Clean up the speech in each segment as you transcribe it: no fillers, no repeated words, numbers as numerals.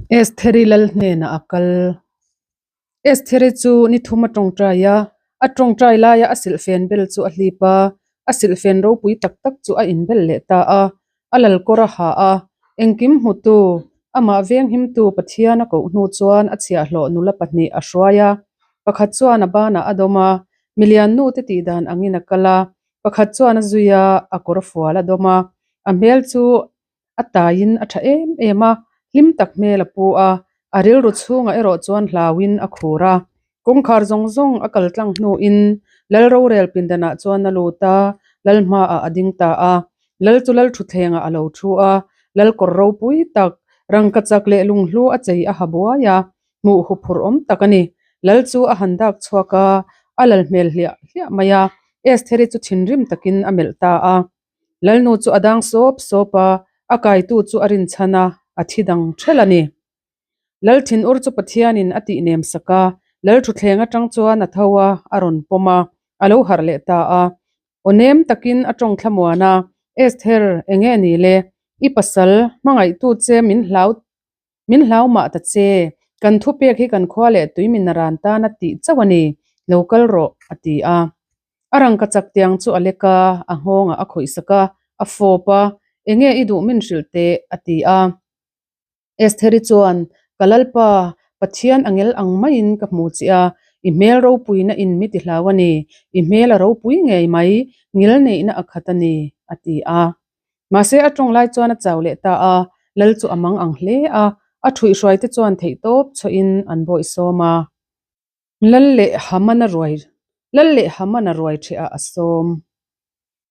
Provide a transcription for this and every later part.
Estheri lal hnenah a kal. Estheri chu ni thum a tawngtai a, a tawngtai laia a silhfen bel chu a hlip a, a silhfen ropui tak tak chu a inbel leh ta a, a lal kawr a ha a, engkim hmutu, amah venghimtu Pathian a koh hnu chuan a chhiahhlawh nula pahnih a hruai a, pakhat chuan a banah a dawm a, milian nute tihdan angin a kal a, pakhat chuan a zui a, a kawr fual a dawm a, a hmel chu A taiin a tha em em a, hlim tak hmel a pu a, a rilru chhungah erawh chuan hlauin a khur a. Kawngkhar zawng zawng a kal tlang hnuin Lal rorel pindanah chuan a lut a, Lal hmaah a ding ta a. Lal chu Lal thutthlengah a lo thu a, Lal kawr ropui tak, rangkachak leh lunghlu a chei a ha buai a, hmuh huphurh awm tak a ni. Lal chu a han dak chhuak a, a lal hmel hliah hliah mai a, Estheri chu thinrim takin a melh ta a. Lalnu chu a dang sawp sawp a, a kaitu chu a rinchhan a, a thi dang ṭhelh a ni. Lal thinur chu Pathianin a tih nem sak a, Lal thutthleng aṭang chuan a tho a, a rawn pawm a, a lo harh leh ta a. Aw nem takin a ṭawng thlamuan a, Esther, enge ni le? I pasal, hmangaihtu che min hlau Min hlau mah ta che, kan thupek hi kan khua leh tui min ran tan a tih chauh a ni, lo kal rawh, a ti a. A rangka chak tiang chu a lek a, a nghawngah a khawih sak a, a fawp a, Enge i duh min hrilh teh, a ti a. Estheri chuan, Ka Lalpa, Pathian a ngel ang maiin ka hmu che a, i hmel ropuina in mi ti hlau a ni, i hmel a ropui ngei mai, ngil neihna a khat a ni, a ti a. Mahse a tawng lai chuan a chau leh ta a, Lal chu a mang ang hle a, a thuihhruai te chuan theihtawp chhuahin an bawih sawm a. Lal leh Haman a ruai Lal leh Haman a ruai ṭheh ah a sawm.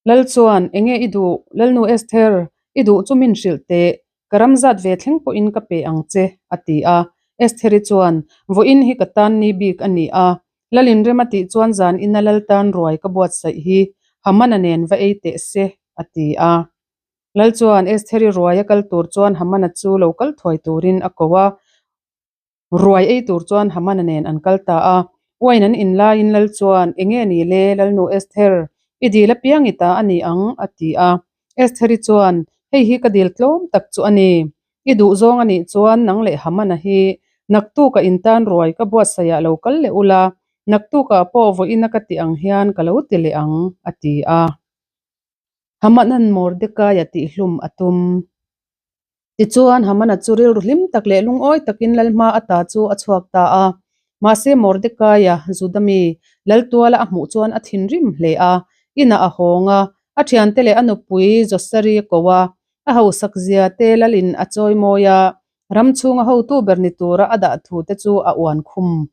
Lal chuan, Enge i duh, Lalnu Esther, i duh chu min hrilh teh, ka ram zat ve thleng pawhin ka pe ang che, a ti a. Estheri chuan, Vawiin hi ka tan ni bik a ni a, Lal inrem a tih chuan zan ina Lal tan ruai ka buatsaih hi Hamana nen va ei teh se, a ti a. Lal chuan Estheri ruai a kal tur chuan Hamana chu lo kal thuai turin a ko a. Ruai ei tur chuan Hamana nen an kal ta a. Uain an in laiin Lal chuan, Enge ni le, Lalnu Esther, i dil apiang i ta a ni ang, a ti a. Estheri chuan, Hei hi ka dil tlawm tak chu a ni. I duh zawng a nih chuan nang leh Hamana hi naktukah in tan ruai ka buatsaihah lo kal leh ula, naktukah pawh vawiina ka tih ang hian ka lo ti leh ang, a ti a. Hamanan Mordekaia tihhlum a tum. Tichuan, Hamana chu rilru hlim tak leh lungawi takin lal hma ata chu a chhuak ta a. Mahse, Mordekaia, Juda mi, lal tuala a hmuh chuan a thinrim hle a. Inah a hawng a, a thiante leh a nupui Josari a ko a. A hausak zia te lalin a chawi mawi a, ram chhunga hotu ber ni tura a dah thu te chu a uan khum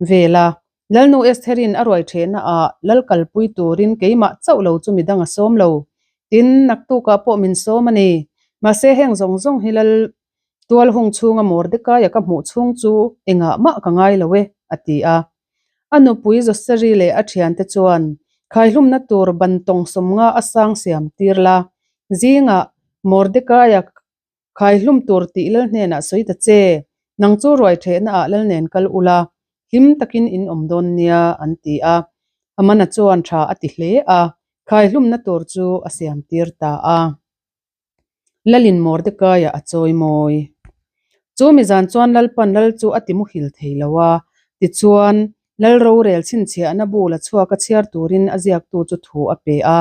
vel a. Lalnu Estherin a ruai thehna ah lal kalpui turin keimah chauh lo chu midang a sawm lo. Tin, naktukah pawh min sawm a ni. Mahse heng zawng zawng hi lal tual hung chhunga Mordekaia ka hmuh chhung chu engah mah ka ngai lo e, a ti a. A nupui Joseri leh a thiante chuan khaihlumna tur ban tawng sawmnga a sang siam tir la. Zingah Mordekaia Khaihlum tur tih lal hnenah sawi ta che, nang chu ruai thehna ah lal nen kal ula, hlim takin in awm dawn nia, an ti a. Amana chuan tha a ti hle a, khaihlumna tur chu a siam tir ta a. Lalin Mordekaia a chawi mawi. Chu mi zan chuan Lalpan lal chu a ti muhil thei lo a, tichuan Lal rorel chhinchhiahna bu la chhuak a chhiar turin a ziaktu chu thu a pe a.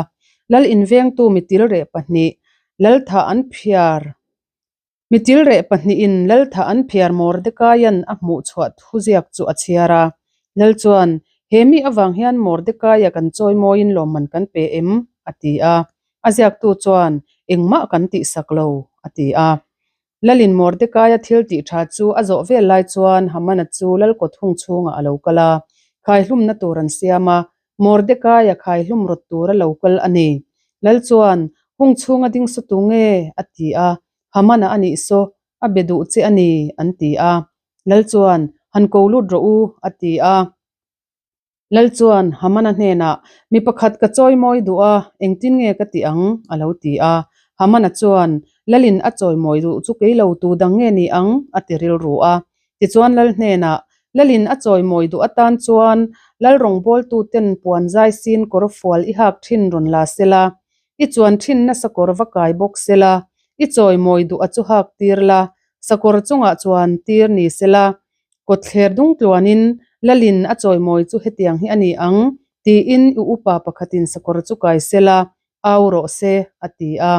Lal invengtu mitilreh pahnih, Lalthah an phiar Mitilreh pahnihin Lalthah an phiar Mordekaia'n a hmuh chhuah thu ziak chu a chhiar a. Lal chuan, He mi avang hian Mordekaia kan chawi mawiin lawmman kan pe em? a ti a. A ziaktu chuan, Engmah kan tihsak lo, a ti a. Lalin Mordekaia thil tih tha chu a zawh vel lai chuan Hamana chu lal kawt hung chhungah a lo kal a, khaihlumna tur an siam a, Mordekaia khaihlum rawt tur a lo kal a ni. Lal chuan, Hung chhunga ding saw tu nge? a ti a, Hamana a nih saw, a be duh che a ni, an ti a. Lal chuan, Han ko lut rawh u, a ti a. Lal chuan Hamana hnenah, Mi pakhat ka chawimawi duh a, engtin nge ka tih ang? a lo ti a. Hamana chuan, Lalin a chawimawi duh chu kei lo tu dang nge ni ang? a ti rilru a. Tichuan Lal hnenah, Lalin a chawimawi duh atan chuan Lal rawngbawltuten puan zai sin kawr fual i hak thin rawn la sela, i chuan thin nasa kawr va kai bawk sela, i chawimawi duh a chu hak tir la. Sakawr chungah chuan tir ni sela, kawtthler dung tluanin Lalin a chawimawi chu hetiang hi a ni ang, tiin i upa pakhatin sakawr chu kai sela, au rawh se, a ti a.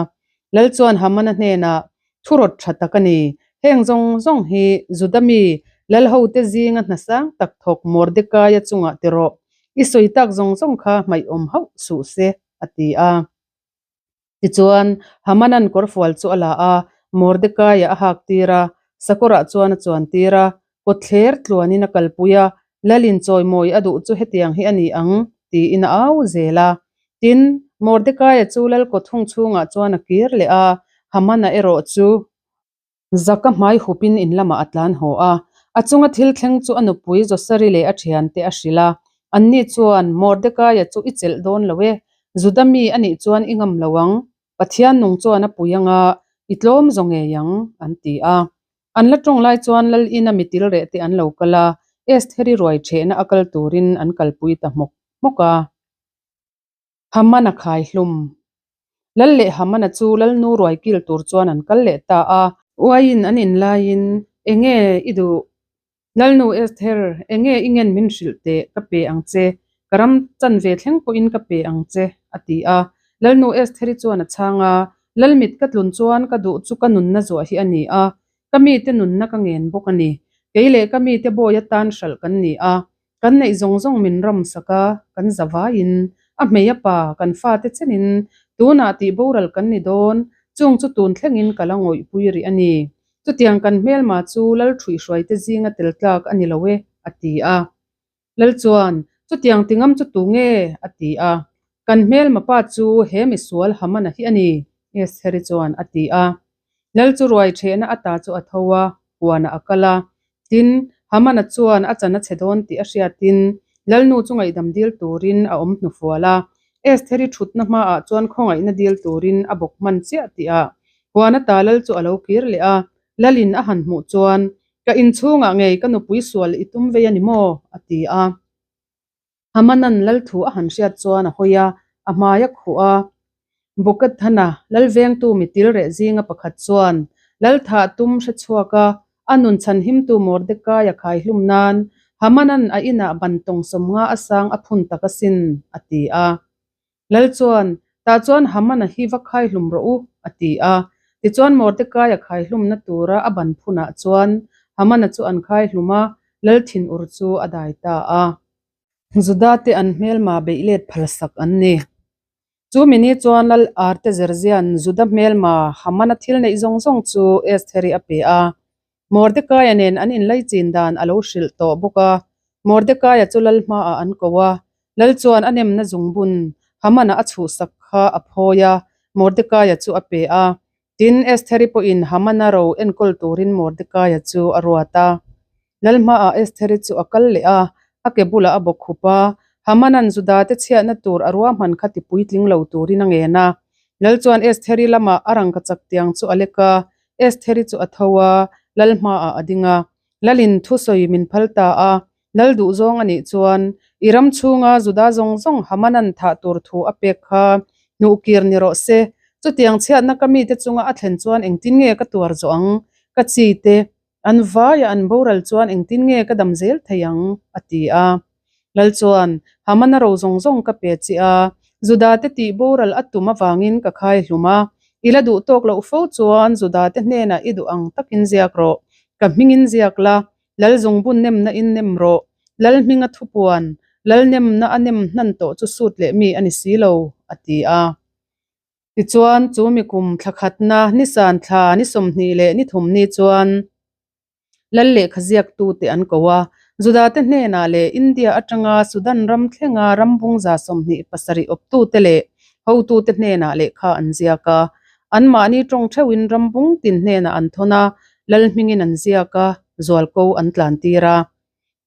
Lal chuan Hamana hnenah, Thu rawt tha tak a ni. Heng zawng zawng hi Juda mi Lalhote zinga hna sang tak thawk Mordekaia chungah ti rawh. I sawi tak zawng zawng kha hmaih awm hauh suh se, a ti a. Tichuan, Hamanan kawrfual chu a la a, Mordekaia a hak tir a, sakawrah chuan a chuan tir a, kawtthler tluanin a kalpui a, Lalin chawimawi a duh chu hetiang hi a ni ang, tiin a au zel a. Tin, Mordekaia chu lal kawthung chhungah chuan a kir leh a, Hamana erawh chu Zaka hmai hupin in lamah a tlan haw a. A chunga thil thleng chu a nupui Josari leh a thiante a hrilh a. Anni chuan, Mordekaia chu i chelh dawn lo e. Juda mi a nih chuan i ngam lo ang. Pathian nung chuan a pui anga i tlawm zaw ngei ang, an ti a. An la tawng lai chuan Lal ina mitil reh te an lo kal a, Estheri ruai thehna a kal turin an kalpui ta hmawk hmawk a. Haman a khai hlum. Lal leh Hamana chu Lalnu ruai kil tur chuan an kal leh ta a. Uaiin an in laiin, Enge i duh? Lalnu Esther, enge i ngen min hrilh teh, ka pe ang che. Ka ram chan ve thleng pawhin ka pe ang che, a ti a. Lalnu Estheri chuan a chhang a, Lal mit ka tlun chuan ka duh chu ka nunna zuah hi a ni a, ka mite nunna ka ngen bawk a ni. Kei leh ka mite bawi atan hralh kan ni a, Kan neih zawng zawng min ram sak a, kan za vaiin, a hmei a pa, kan fate chenin, tunah tih boral kan ni dawn, chung chu tun thlengin ka la ngawihpui rih a ni. Chutiang kan hmelma chu Lal Ṭhuihhruaite zinga tel tlak a ni lo e, a ti a. Lal chuan, Chutiang ti ngam chu tu nge? a ti a. Kan hmelma pa chu he misual Hamana hi a ni, Estheri chuan a ti a. Lal chu ruai ṭhehna ata chu a tho a, huanah a kal a. Tin, Hamana chuan a chan a chhe dawn tih a hriatin Lalnu chu ngaihdam dil turin a awm hnufual a. Estheri ṭhutna hmaah chuan khawngaihna dil turin a bawk hman chiah tihah huan ata Lal chu a lo kir leh a. Lalin a han hmuh chuan, Ka inchhungah ngei ka nupui sual i tum vei a ni maw? a ti a. Hamanan lal thu a han hriat chuan a hawi a, a hmai a khuh a. Bukatthana, lal vengtu mitil reh zinga pakhat chuan lal thah tum hre chhuak a, a nun chhanhimtu Mordecai a khai hlum nan Hamanan a inah ban tawng 50 a sang a phun tak asin, a ti a. Lal chuan, Tah chuan Hamana hi va khai hlum rawh u, a ti a. Tichuan Mordecai a khai hlumna tura a ban phunah chuan Hamana chu an khai hlum a, Lal thinur chu a dai ta a. Juda te an hmelma beih let phalsak an ni. Chu mini chuan Lal Artezerzian Juda hmelma Hamana thil neih zawng zawng chu Estheri a pe a. Mordekaia nen an inlaichin dan a lo hrilh tawh bawk a, Mordekaia chu lal hmaah an ko a, lal chuan a nemna zungbun Hamana a chhuhsak kha a phawi a, Mordekaia chu a pe a. Tin, Estheri pawhin Hamana ro enkawl turin Mordekaia chu a ruat a. Lal hmaah Estheri chu a kal leh a, a ke bulah a bawk khup a, Hamanan Judate chhiatna tur a ruahman kha ti puitling lo turin a ngen a. Lal chuan Estheri lamah a rangkachak tiang chu a lek a, Estheri chu a tho a, lal hmaah a ding a. Lalin thusawi min phal ta a, lal duhzawng a nih chuan i ram chhunga Juda zawng zawng Hamanan thah tur thu a pek kha hnuhkir ni rawh se. Chutiang chhiatna ka mite chunga a thlen chuan engtin nge ka tuar zawh ang? Ka chi te, an vaia an boral chuan engtin nge ka dam zel thei ang? a ti a. Lal chuan, Hamana ro zawng zawng ka pe che a, Juda te tih boral a tum avangin ka khai hlum a, i la duh tawk loh fo chuan Juda te hnenah i duh ang takin ziak rawh, ka hmingin ziak la, Lal zungbun nemna in nem rawh, Lal hminga thupuan, Lal nemna a nem hnan tawh chu sut leh mi a ni si lo, a ti a. Tichuan, chu mi kum thla khatna Nisan thla ni 20 leh ni thum ni chuan, Lal lehkha ziaktute an ko a, Judate hnenah leh India atanga Sudan ram thlenga ram bungza 27 awptute leh hotute hnenah lehkha an ziak a. Anmahni tawng theuhin ram bung tin hnenah an thawn a, Lal hmingin an ziak a, zualko an tlantir a.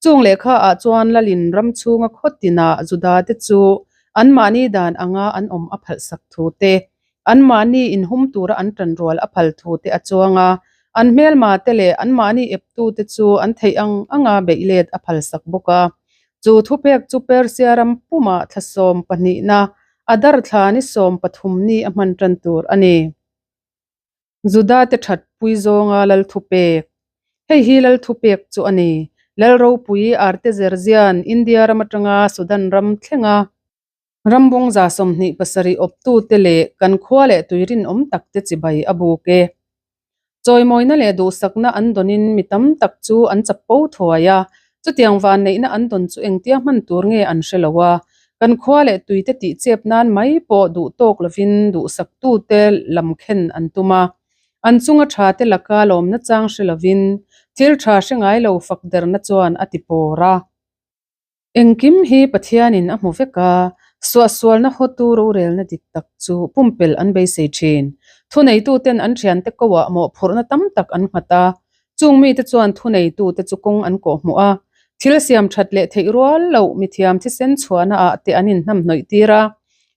Chung lehkha ah chuan Lalin ram chhunga khaw tinah Judate chu anmahni dan anga an awm a phalhsak thu te, anmahni inhum tura an tanrual a phal thu te a chuang a, an hmelma te leh anmahni eptute chu an theih ang anga beih let a phalsak bawk a. Chu thupek chu Persia ram pumah thla sawm pahnihna, Adar thla ni 13 ni a hman tan tur a ni. Juda-te that pui zawnga lal thupek. Hei hi lal thupek chu a ni. Lal ropui Artezerzian India ram atanga Sudan ram thlenga rambung 27 awptute leh kan khua leh tui rinawm takte chibai a buk e. Chawimawina leh duhsakna an dawnin mi tam tak chu an chappo thuai a, chutiang vanneihna an dawn chu engtia hman tur nge an hre lo a, kan khua leh tuite tihchep nan mai pawh duh tawk lovin duhsaktute lam khen an tum a. An chunga tha te laka lawmna chang hre lovin thil tha hre ngai lo fak derna chuan a ti pawr a. Engkim hi Pathianin a hmu vek a, suahsualna hawtu rorelna dik tak chu pumpelh an beisei thin. Thuneituten an thiante koah mawhphurhna tam tak an nghat a, chung mite chuan thuneitute chu kawng an kawhhmuh a, thil siam that leh theih rual loh mithiam thisen chhuahna ah te an inhnamhnawih tir a.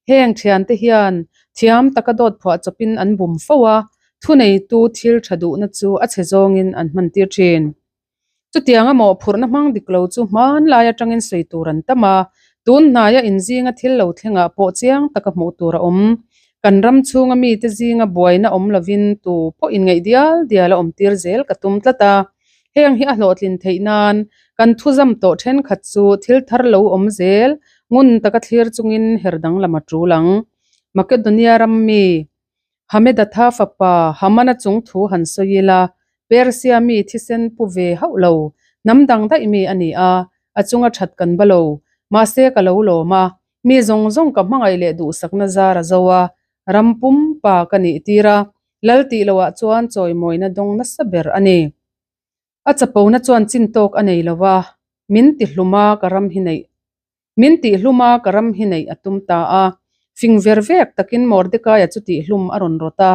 Heng thiante hian thiam taka dawt phuah chawpin an bum fo a, thuneitu thil tha duhna chu a chhe zawngin an hmantir thin. Chutianga mawhphurhna hmang dik lo chu hmanlai atangin sawi tur an tam a, tun hnaia inzinga thil lo thlengah pawh chiang taka hmuh tur a awm. Kan ram chhunga mite zinga buaina awm lovin tu pawh inngaih dial dial a awmtir zel ka tum tlat a. Heng hi a hlawhtlin theih nan kan thuzam tawh thenkhat chu thil thar lo awm zel ngun taka thlir chungin her danglam a tul ang. Makedonia ram mi Hamedatha fapa Hamana chung thu han sawi ila, Persia mi thisen pu ve hauh lo, hnam dang daih mi a ni a, a chunga that kan ba lo. Mahse ka lo lawm a, mi zawng zawng ka hmangaih leh duhsakna zar a zo a, ram pumpa ka nih tir a, lal tih loah chuan chawimawina dawng nasa ber a ni. A chapona chuan chin tawk a nei lo a, min ti hlum a ka ram hi neih Min tihhlum a ka ram hi neih a tum ta a. Fing ver vek takin Mordekaia chu tihhlum a rawn rawt a.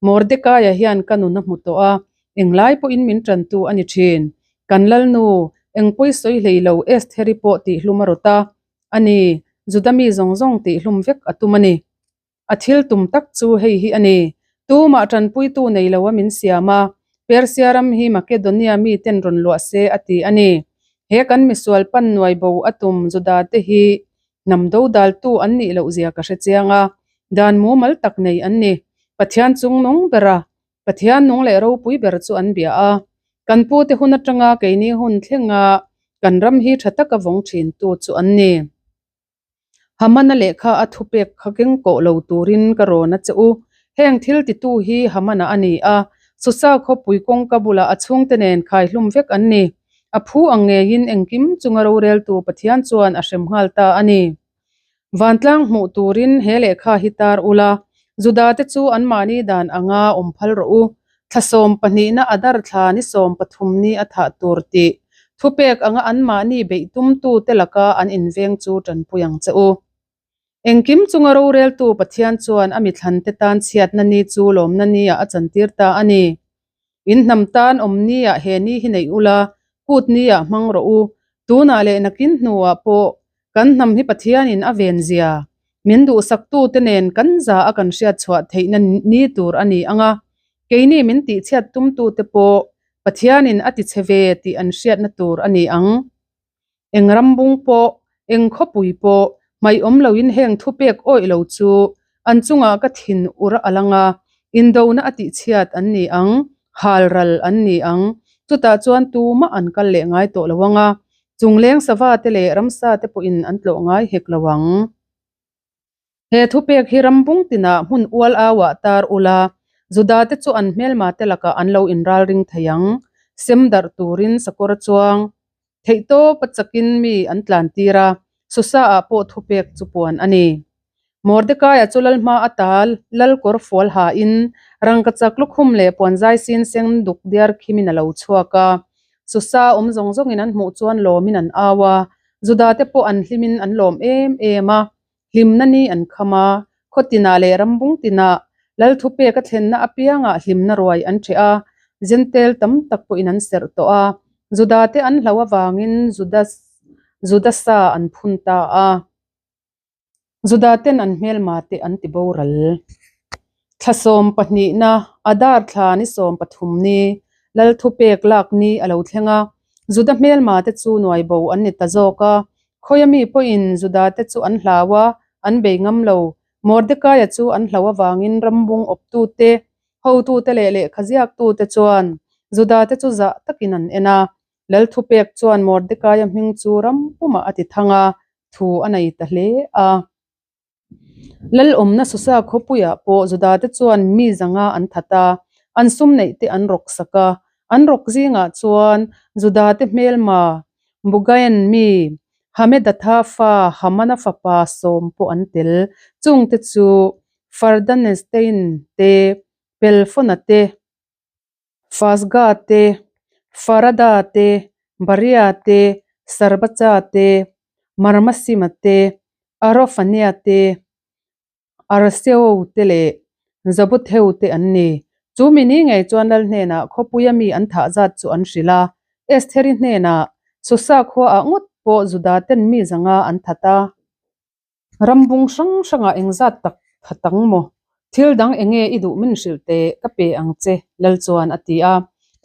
Mordekaia hian ka nun a hmu tawh a, englai pawhin min tantu a ni thin. Kan Lalnu, eng pawi sawi hlei lo Estheri pawh tihhlum a rawt a. A ni, Juda mi zawng zawng tihhlum vek a tum a ni. A thil tum tak chu hei hi a ni, Tumah tanpuitu nei lo a min siam a, Persia ram hi Makedonia miten rawn luah se a ti a ni. He kan misual pan nuai bo a tum Juda te hi hnam dodaltu an nih loh zia ka hre chiang a, dan mumal tak nei an ni. Pathian chung nung bera Pathian nung leh ropui ber chu an bia a, kan pute hun atanga keini hun thlenga kan ram hi tha taka vawng thintu chu an ni. Hamana lehkha a thupek kha keng kawh lo turin ka rawn a che u. Heng thil titu hi Hamana a ni a, Susa khawpui kawngka bulah a chhungte nen khaihlum vek an ni. A phu ang ngeiin engkim chunga roreltu Pathian chuan a hrem nghal ta a ni. Vantlang hmuh turin he lehkha hi tar ula, Judate chu anmahni dan anga awm phal rawh u. Thla sawmpahnihna a dar thla ni 13 ni a thah tur tih thupek anga anmahni beih tumtute laka an inveng chu tanpui ang che u. Engkim chunga roreltu Pathian chuan a mithlante tan chhiatna ni chu lawmna niah a chantir ta a ni. In hnam tan awm niah he ni hi neih ula, kut niah hmang rawh u. Tunah leh nakin hnuah pawh kan hnam hi Pathianin a ven zia, min duhsaktute nen kan za a kan hriat chhuah theihna ni tur a ni ang a, keini min tihchhiat tumtute pawh Pathianin a tichhe ve tih an hriatna tur a ni ang. Eng rambung pawh, eng khawpui pawh, hmaih awm loin heng thupek awih lo chu an chungah ka thin ur a lang a, indona a tihchhiat an ni ang, halral an ni ang, chutah chuan tumah an kal leh ngai tawh lo ang a, chungleng sava te leh ramsa te pawhin an tlawh ngai hek lo ang. He thupek hi rambung tinah hmun ual auah tar ula, Juda te chu an hmelma te lakah an lo inralring thei ang. Sem darh turin sakawr a chuang. Theihtawp a chakin mi an tlan tir a, Susa-ah pawh thupek chu puan a ni. Mordekaia chu lal hma ata lal kawr fual hain rangkachak lukhum leh puanzai sin seng duk diar khimin a lo chhuak a. Susa awm zawng zawngin an hmuh chuan lawmin an au a, Juda te pawh an hlimin an lawm em em a, hlimna ni an kham a, khaw tinah leh rambung tinah lal thupek a thlenna apiangah hlimna ruai an ṭheh a, Jentail tam tak pawhin an serh tawh a, Juda te an hlo avangin Juda Juda sa an phun ta a. Juda ten an hmelma te an ti boral. Thla sawmpahnihna, Adar thla ni 13 ni, lal thupek lak ni a lo thleng a, Juda hmelma te chu nuai bo an ni ta zawk a. Khawia mi pawhin Juda te chu an hlau a, an bei ngam lo. Mordekaia chu an hlau avangin rambung awptute. Hotute leh lehkha ziaktute chuan Judate chu zah takin an en a. Lal thupek chuan Mordekaia hming chu ram pumah a ti thang a, thu a nei ta hle a. Lal awmna Susa khawpuiah pawh Judate chuan mi zanga an that a, an sum neih te an rawk sak a. An rawk zingah chuan Judate hmelma Bugaen mi Hamedatha fa Hamana fapa sawm pawh an tel. Chungte chu Fardanestein te, Pelfona te, Fasga te, Farada te, Baria te, Sarbacha te, Marmasima te, Arofania te, Arseo te leh Zabutheu te an ni. Chu mi ni ngei chuan Lal hnenah khawpuia mi an thah zat chu an hrilh a. Estheri hnenah Susa khuaah ngawt pawh Juda ten mi zanga an that a. Rambung hrang hrangah engzat tak that ang maw? Thil dang enge i duh min hrilh teh ka pe ang che, Lal chuan a ti a.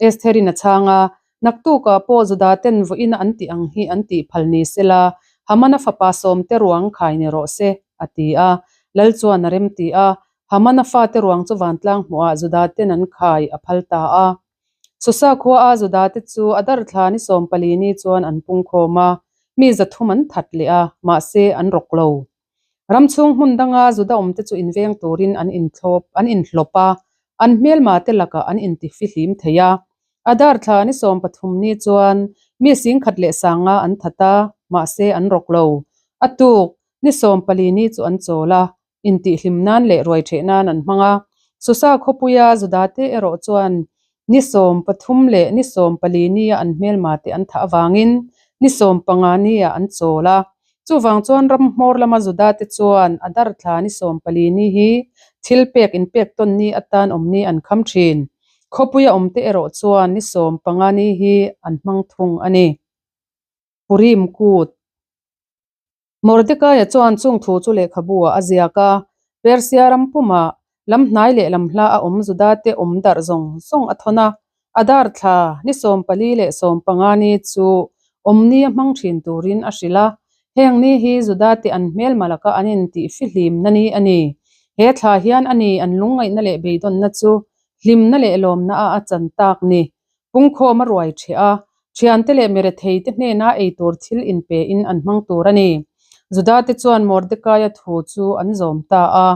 Estherin a chhang a, Naktukah pawh Juda ten vawiina an tih ang hi an tih phal ni sela, Hamana fapa sawmte ruang khai ni rawh se, a ti a. Lal chuan a rem ti a, Hamana fate ruang chu vantlang hmuhah Juda ten an khai a phal ta a. Susa khuaa Juda te chu a darthla ni 14 ni chuan an pungkhawm a, mi 300 an that leh a, mahse an rawk lo. Ram chhung hmun danga Juda awmte chu inveng turin an inthlawp an inhlawp a, an hmelma te lakah an intifihlim thei a. A darthla ni 13 ni chuan mi 10,500 an that a, mahse an rawk lo. A tuk ni 14 ni chu an chawl a, intihhlim nan leh ruai ṭheh nan an hmang a. Susa khawpuia Judate erawh chuan ni 13 leh ni 14 nia an hmelma te an thah avangin ni 15 nia an chawl a. Chuvang chuan ram hmawr lama Judate chuan a darthla ni 14 ni hi thil pek inpek tawn ni atan awm ni an kham ṭhin. Khawpuia awmte erawh chuan ni 15 ni hi an hmang thung a ni. Purim Kut. Mordekaia chuan chung thu chu lehkhabu ah a ziak a, Persia ram pumah lam hnai leh lam hla a awm Judate awm darh zawng zawng a thawn a, Adar thla ni 14 leh 15 ni chu awmni a hmang thin turin a hrilh a, heng ni hi Judate an hmelma laka an intihfihlimna ni a ni. He thla hian a ni an lungngaihna leh beidawnna chu hlimna leh lawmna a a chan tak ni. Pungkhawm a ruai ṭheh a, ṭhiante leh miretheite hnena ei tur thil inpe in an hmang tur a ni. Judate chuan Mordekaia thu chu an zawm ta a.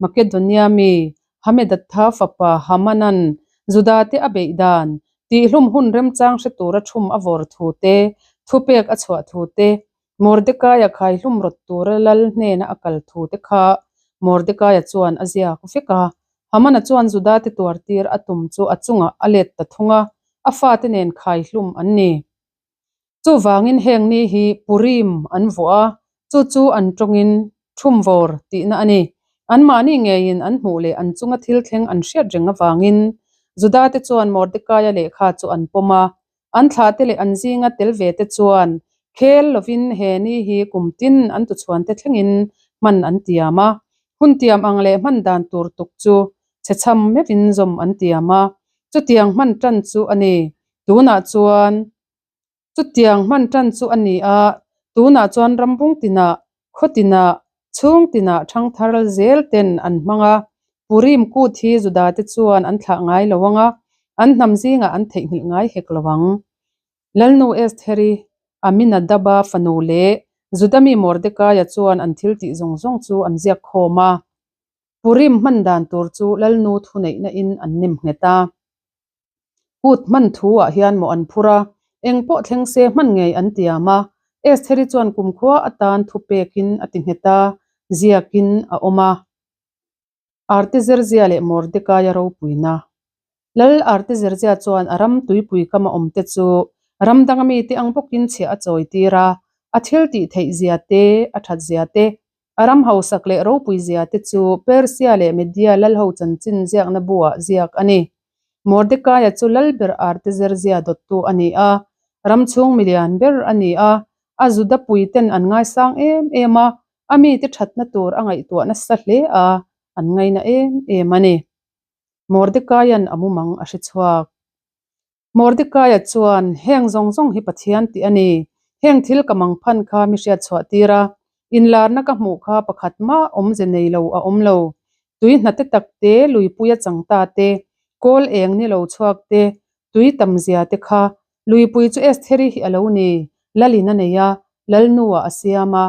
Makedonia mi Hamedatha fapa Hamanan Judate a beih dan, tihhlum hun remchang hre tura ṭhum a vawr thu te, thupek a chhuah thu te, Mordekaia khaihlum rawt tura lal hnena a kal thu te kha Mordekaia chuan a ziak vek a. Hamana chuan Judate tuartir a tum chu a chungah a let ta thung a, a fate nen khaihlum an ni. Chuvangin heng ni hi Purim an vuah a, chu chu an tawngin Thumvawr tihna a ni. Anmahni ngeiin an hmuh leh an chunga thil thleng an hriat reng avangin Judate chuan Mordekaia lehkha chu an pawm a, An thlahte leh an zinga tel ve te chuan khel lovin he ni hi kum tin an tuchhuante thlengin hman an tiam a. Hun tiam ang leh hman dan tur tuk chu chhechham meuhin zawm an tiam a. Chutiang hman tan chu a ni. Tunah chuan chutiang hman tan chu a ni a, tunah chuan rambung tinah, khaw tinah, chhung tinah thangthar zel ten an hmang a. Purim kut hi Judate chuan an thlah ngai lo ang a, an hnam zingah an theihnghilh ngai hek lo ang. Lalnu Estheri, Aminadaba fanu leh Juda mi Mordekaia chuan an thil tih zawng zawng chu an ziak khawm a. Purim hman dan tur chu Lalnu thuneihna in an nem nghet a. Kut hman thu ah hian maw an phur a, eng pawh thleng se hman ngei an tiam a. Estheri chuan kumkhua atan thu pekin a ti nghet a, ziakin a awm a. Artezerzia leh Mordekaia ropuina. Lal Artezerzia chuan a ram tuipui kama awmte chu ram danga mite ang bawkin chhiah a chawi tir a, a thil tih theih zia te, a that zia te, a ram hausak leh ropui zia te chu Persia leh Media lalho chanchin ziakna buah ziak a ni. Mordekaia chu lal ber Artezerzia dawttu a ni a, ram chhung milian ber a ni a, a Juda puiten an ngaisang em em a, A mite thatna tur a ngaihtuah nasa hle a, an ngaina em em a ni. Mordekaia'n a mumang a hre chhuak. Mordekaia chuan, Heng zawng zawng hi Pathian tih a ni. Heng thil ka mang phan kha mi hriat chhuah tir a, inlarna ka hmuh kha pakhat mah awmze nei lo a awm lo. Tui hnate tak te, luipuia chang ta te. Kawl eng ni lo chhuak te, tui tam zia te kha. Luipui chu Estheri hi a lo ni, Lalin a nei a, Lalnu-ah a siam a.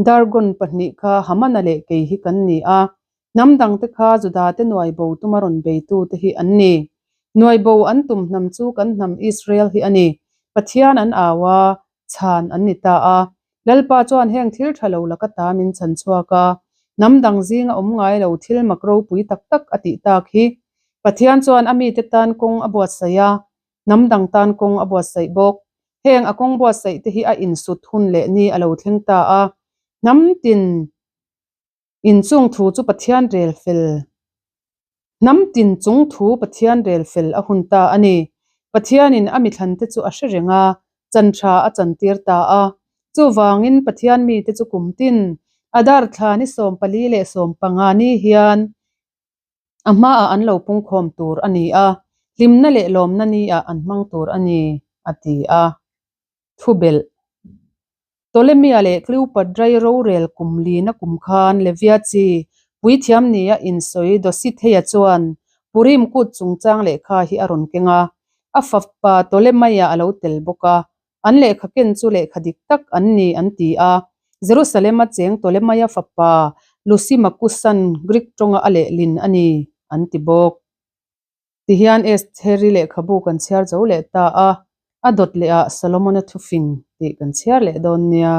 Dargon pahnih kha Hamana leh kei hi kan ni a, hnam dangte kha Judate nuai bo tuma rawn beitute hi an ni. Nuai bo an tum hnam chu kan hnam Israel hi a ni. Pathian an au a, chhan an ni ta a. Lalpa chuan heng thil tha lo laka ta min chhan chhuak a, hnam dang zinga awm ngai lo thil mak ropui tak tak a tih tak hi. Pathian chuan a mite tan kawng a buatsaih a, hnam dang tan kawng a buatsaih bawk. Heng a kawng buatsaih te hi a insut hun leh ni a lo thleng ta a, hnam tin inchung thu chu Pathian rel fel hnam tin chung thu Pathian rel fel a hun ta a ni. Pathianin a mithlante chu a hre reng a, chan tha a chantir ta a. Chuvangin Pathian mite chu kum tin Adar thla ni 14 leh 15 ni hian A hmaah an lo pungkhawm tur a ni a, hlimna leh lawmna niah an hmang tur a ni, a ti a. Thubelh. Ptolemia leh Cleopatra rorel kum lina kum khan Levia chi puithiam nia insawi Dositheia chuan Purim kut chungchang lehkha hi a rawn keng a, a fapa Ptolemaia a lo tel bawk a, An lehkha ken chu lehkha dik tak an ni an ti a. Jerusalem-a cheng Ptolemaia fapa Lusimakusan Greek tawnga a lehlin a ni an ti bawk. Tihian Estheri lehkhabu kan chhiar zo leh ta a, a dawt lehah Solomona thufing tih kan chhiar leh dawn nia.